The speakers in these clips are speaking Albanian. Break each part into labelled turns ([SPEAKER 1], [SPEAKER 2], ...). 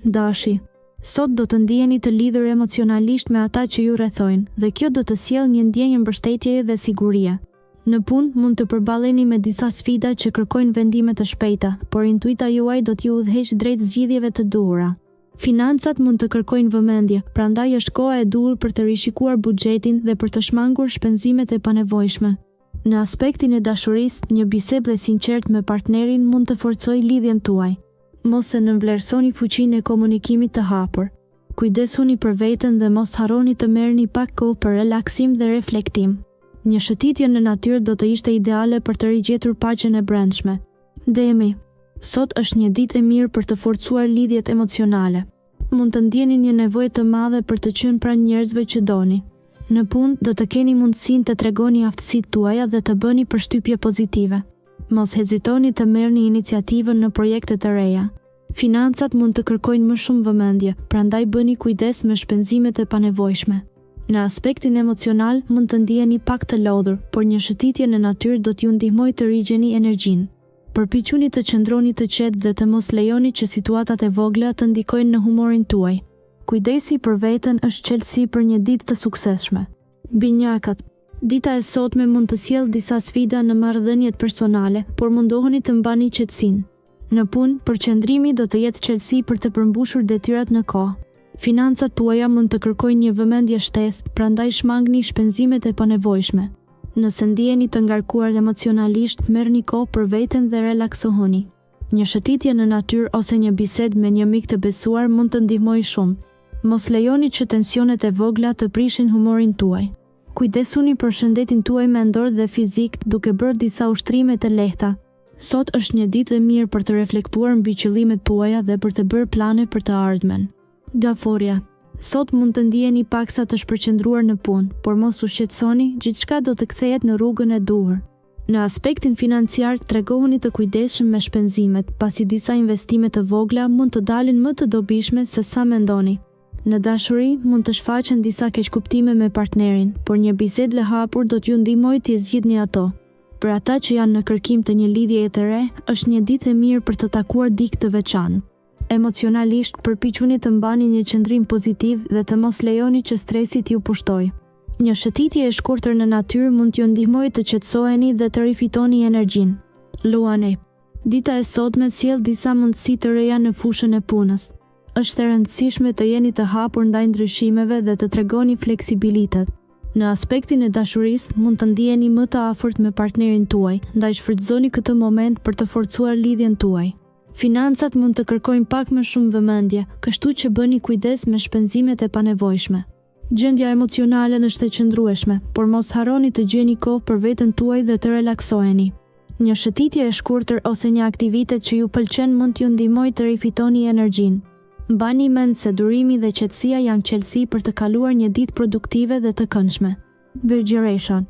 [SPEAKER 1] Dashi. Sot do të ndiheni të lidhur emocionalisht me ata që ju rrethojnë, dhe kjo do të sjellë një ndjenjë mbështetjeje dhe sigurie. Në punë, mund të përballeni me disa sfida që kërkojnë vendime të shpejta, por intuita juaj do t'ju udhëheqë drejt zgjidhjeve të duhura. Financat mund të kërkojnë vëmendje, prandaj është koha e duhur për të rishikuar buxhetin dhe për të shmangur shpenzimet e panevojshme. Në aspektin e dashurisë, një bisedë e sinqertë me partnerin mund të forcojë lidhjen tuaj. Mos e nënvlerësoni fuqinë e komunikimit të hapur. Kujdesuni për veten dhe mos harroni të merrni pak kohë për relaksim dhe reflektim. Një shëtitje në natyrë do të ishte ideale për të rigjetur paqen e brendshme. Demi. Sot është një ditë e mirë për të forcuar lidhjet emocionale. Mund të ndjeni një nevojë të madhe për të qenë pranë njerëzve që doni. Në punë, do të keni mundësinë të tregoni aftësitë tuaja dhe të bëni përshtypje pozitive. Mos hezitoni të merrni iniciativën në projekte të reja. Financat mund të kërkojnë më shumë vëmendje, prandaj bëni kujdes me shpenzimet e panevojshme. Në aspektin emocional, mund të ndiheni pak të lodhur, por një shëtitje në natyrë do t'ju ndihmojë të rigjeni energjinë. Përpiquni të qëndroni të qetë dhe të mos lejoni që situatat e vogla të ndikojnë në humorin tuaj. Kujdesi për veten është çelësi për një ditë të suksesshme. Binjakët. Dita e sotme mund të sjellë disa sfida në marrëdhëniet personale, por mundohuni të mbani qetësinë. Në punë, përqendrimi do të jetë çelësi për të përmbushur detyrat në kohë. Financat tuaja mund të kërkojnë një vëmendje shtesë, prandaj shmangni shpenzimet e panevojshme. Nëse ndiheni të ngarkuar emocionalisht, merrni kohë për veten dhe relaksohuni. Një shëtitje në natyrë ose një bisedë me një mik të besuar mund të ndihmojë shumë. Mos lejoni që tensionet e vogla të prishin humorin tuaj. Kujdesuni për shëndetin tuaj mendor dhe fizik duke bërë disa ushtrime të lehta. Sot është një ditë e mirë për të reflektuar mbi qëllimet tuaja dhe për të bërë plane për të ardhmen. Gaforja. Sot mund të ndiheni paksa të shpërqendruar në punë, por mos u shqetësoni, gjithçka do të kthehet në rrugën e duhur. Në aspektin financiar, tregohuni të kujdesshëm me shpenzimet, pasi disa investime të vogla mund të dalin më të dobishme se sa mendoni. Në dashuri, mund të shfaqen disa keqkuptime me partnerin, por një bisedë e hapur do t'ju ndihmojë t'i zgjidhni ato. Për ata që janë në kërkim të një lidhjeje të re, është një ditë e mirë për të takuar dikë të veçantë. Emocionalisht, përpiquni të mbani një qëndrim pozitiv dhe të mos lejoni që stresi t'ju pushtojë. Një shëtitje e shkurtër në natyrë mund t'ju ndihmojë të qetësoheni dhe të rifitoni energjinë. Luani. Dita e sotme sjell disa mundësi të reja në fushën e punës. Është e rëndësishme të jeni të hapur ndaj ndryshimeve dhe të tregoni fleksibilitet. Në aspektin e dashurisë, mund të ndiheni më të afërt me partnerin tuaj, ndaj shfrytëzoni këtë moment për të forcuar lidhjen tuaj. Financat mund të kërkojnë pak më shumë vëmendje, kështu që bëni kujdes me shpenzimet e panevojshme. Gjendja emocionale është e qëndrueshme, por mos harroni të gjeni kohë për veten tuaj dhe të relaksoheni. Një shëtitje e shkurtër ose një aktivitet që ju pëlqen mund t'ju ndihmojë të rifitoni energjinë. Mbani mend se durimi dhe qetësia janë çelësi për të kaluar një ditë produktive dhe të këndshme. Virgjëresha.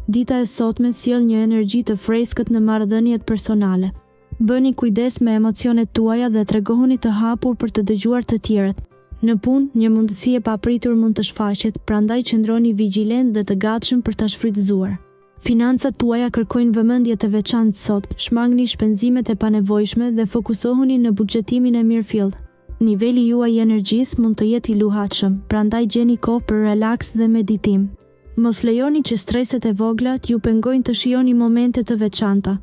[SPEAKER 1] Dita e sotme sjell një energji të freskët në marrëdhëniet personale. Bëni kujdes me emocionet tuaja dhe tregohuni të hapur për të dëgjuar të tjerët. Në punë, një mundësi e papritur mund të shfaqet, prandaj qëndroni vigjilentë dhe të gatshëm për ta shfrytëzuar. Financat tuaja kërkojnë vëmendje të veçantë sot, shmangni shpenzimet e panevojshme dhe fokusohuni në buxhetimin e mirëfilltë. Niveli juaj i energjisë mund të jetë i luhatshëm, prandaj gjeni kohë për relaks dhe meditim. Mos lejoni që streset e vogla t'ju pengojnë të shijoni momente të veçanta.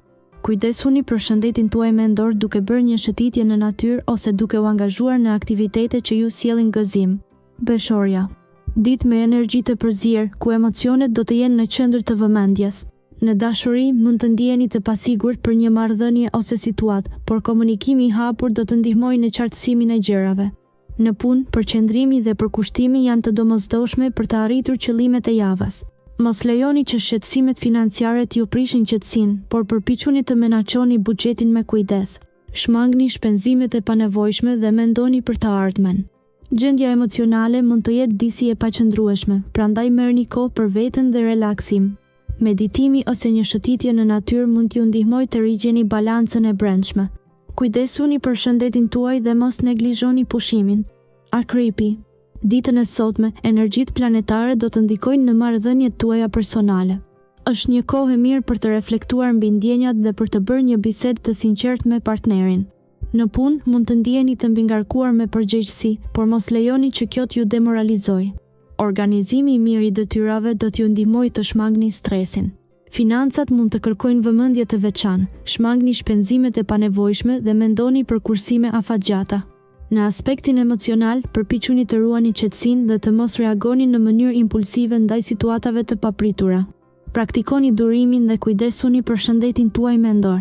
[SPEAKER 1] Kujdesuni për shëndetin tuaj mendor duke bërë një shëtitje në natyrë ose duke u angazhuar në aktivitete që ju sjellin gëzim. Peshorja. Ditë me energji të përzier, ku emocionet do të jenë në qendër të vëmendjes. Në dashuri, mund të ndiheni të pasigurt për një marrëdhënie ose situatë, por komunikimi i hapur do të ndihmojë në qartësimin e gjërave. Në punë, përqendrimi dhe përkushtimi janë të domosdoshme për të arritur qëllimet e javës. Mos lejoni që shqetësimet financiare t'ju prishin qetësinë, por përpiquni të menaxhoni buxhetin me kujdes. Shmangni shpenzimet e panevojshme dhe mendoni për të ardhmen. Gjendja emocionale mund të jetë disi e paqëndrueshme, prandaj merrni kohë për veten dhe relaksim. Meditimi ose një shëtitje në natyrë mund t'ju ndihmojë të rigjeni balancën e brendshme. Kujdesuni për shëndetin tuaj dhe mos neglizhoni pushimin. Akrepi. Ditën e sotme, energjitë planetare do të ndikojnë në marrëdhëniet tuaja personale. Është një kohë e mirë për të reflektuar mbi ndjenjat dhe për të bërë një bisedë të sinqertë me partnerin. Në punë, mund të ndiheni të mbingarkuar me përgjegjësi, por mos lejoni që kjo t'ju demoralizojë. Organizimi i mirë i detyrave do t'ju ndihmojë të shmangni stresin. Financat mund të kërkojnë vëmendje të veçantë, shmangni shpenzimet e panevojshme dhe mendoni për kursime afatgjata. Në aspektin emocional, përpiquni të ruani qetësinë dhe të mos reagoni në mënyrë impulsive ndaj situatave të papritura. Praktikoni durimin dhe kujdesuni për shëndetin tuaj mendor.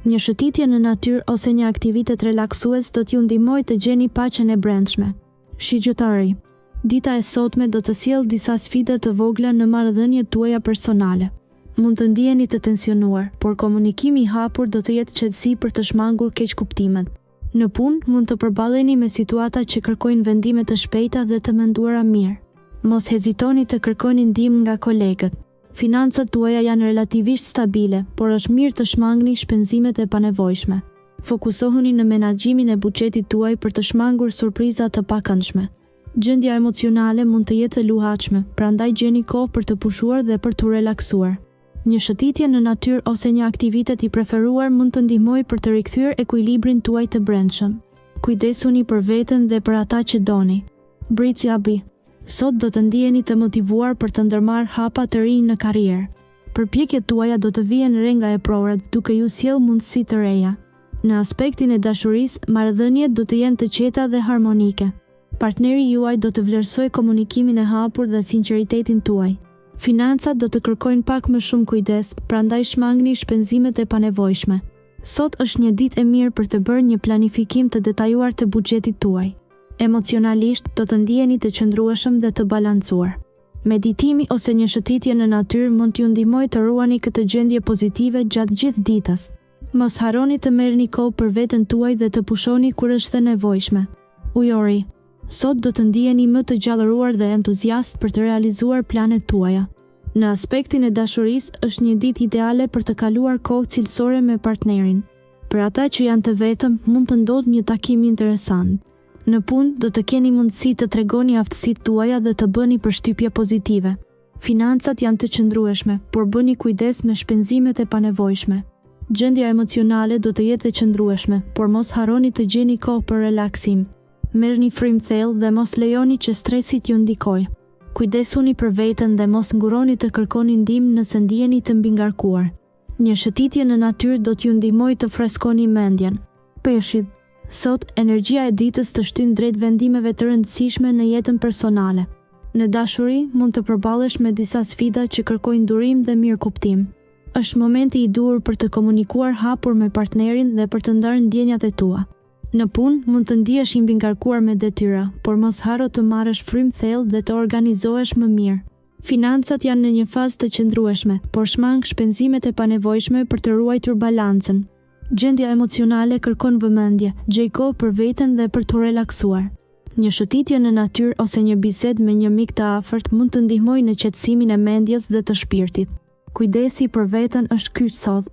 [SPEAKER 1] Një shëtitje në natyrë ose një aktivitet relaksues do t'ju ndihmojë të gjeni paqen e brendshme. Shigjetari. Dita e sotme do të sjellë disa sfida të vogla në marrëdhëniet tuaja personale. Mund të ndiheni të tensionuar, por komunikimi i hapur do të jetë çelësi për të shmangur keqkuptimet. Në punë, mund të përballeni me situata që kërkojnë vendime të shpejta dhe të menduara mirë. Mos hezitoni të kërkoni ndihmë nga kolegët. Financat tuaja janë relativisht stabile, por është mirë të shmangni shpenzimet e panevojshme. Fokusohuni në menaxhimin e buxhetit tuaj për të shmangur surpriza të pakëndshme. Gjendja emocionale mund të jetë e luhatshme, prandaj gjeni kohë për të pushuar dhe për t'u relaksuar. Një shëtitje në natyrë ose një aktivitet i preferuar mund të ndihmojë për të rikthyer ekuilibrin tuaj të brendshëm. Kujdesuni për veten dhe për ata që doni. Bricjapi. Sot do të ndiheni të motivuar për të ndërmarrë hapa të rinj në karrierë. Përpjekjet tuaja do të vihen re nga eprorët, duke ju sjellë mundësi të reja. Në aspektin e dashurisë, marrëdhëniet do të jenë të qeta dhe harmonike. Partneri juaj do të vlerësojë komunikimin e hapur dhe sinqeritetin tuaj. Financat do të kërkojnë pak më shumë kujdes, prandaj shmangni shpenzimet e panevojshme. Sot është një ditë e mirë për të bërë një planifikim të detajuar të buxhetit tuaj. Emocionalisht, do të ndiheni të qëndrueshëm dhe të balancuar. Meditimi ose një shëtitje në natyrë mund t'ju ndihmojë të ruani këtë gjendje pozitive gjatë gjithë ditës. Mos harroni të merrni kohë për veten tuaj dhe të pushoni kur është e nevojshme. Ujori. Sot do të ndiheni më të gjallëruar dhe entuziast për të realizuar planet tuaja. Në aspektin e dashurisë, është një ditë ideale për të kaluar kohë cilësore me partnerin. Për ata që janë të vetëm, mund të ndodhë një takim interesant. Në punë, do të keni mundësi të tregoni aftësitë tuaja dhe të bëni përshtypje pozitive. Financat janë të qëndrueshme, por bëni kujdes me shpenzimet e panevojshme. Gjendja emocionale do të jetë e qëndrueshme, por mos harroni të gjeni kohë për relaksim. Merrni frymë thellë dhe mos lejoni që stresi t'ju ndikojë. Kujdesuni për veten dhe mos ngurroni të kërkoni ndihmë nëse ndiheni të mbingarkuar. Një shëtitje në natyrë do t'ju ndihmojë të freskoni mendjen. Peshqit. Sot, energjia e ditës të shtyn drejt vendimeve të rëndësishme në jetën personale. Në dashuri, mund të përballesh me disa sfida që kërkojnë durim dhe mirëkuptim. Është momenti i duhur për të komunikuar hapur me partnerin dhe për të ndarë ndjenjat e tua. Në punë, mund të ndihesh i mbingarkuar me detyra, por mos harro të marrësh frymë thellë dhe të organizohesh më mirë. Financat janë në një fazë të qëndrueshme, por shmang shpenzimet e panevojshme për të ruajtur balancën. Gjendja emocionale kërkon vëmendje, gjej kohë për veten dhe për t'u relaksuar. Një shëtitje në natyrë ose një bisedë me një mik të afërt mund të ndihmojë në qetësimin e mendjes dhe të shpirtit. Kujdesi për veten është kyç sot.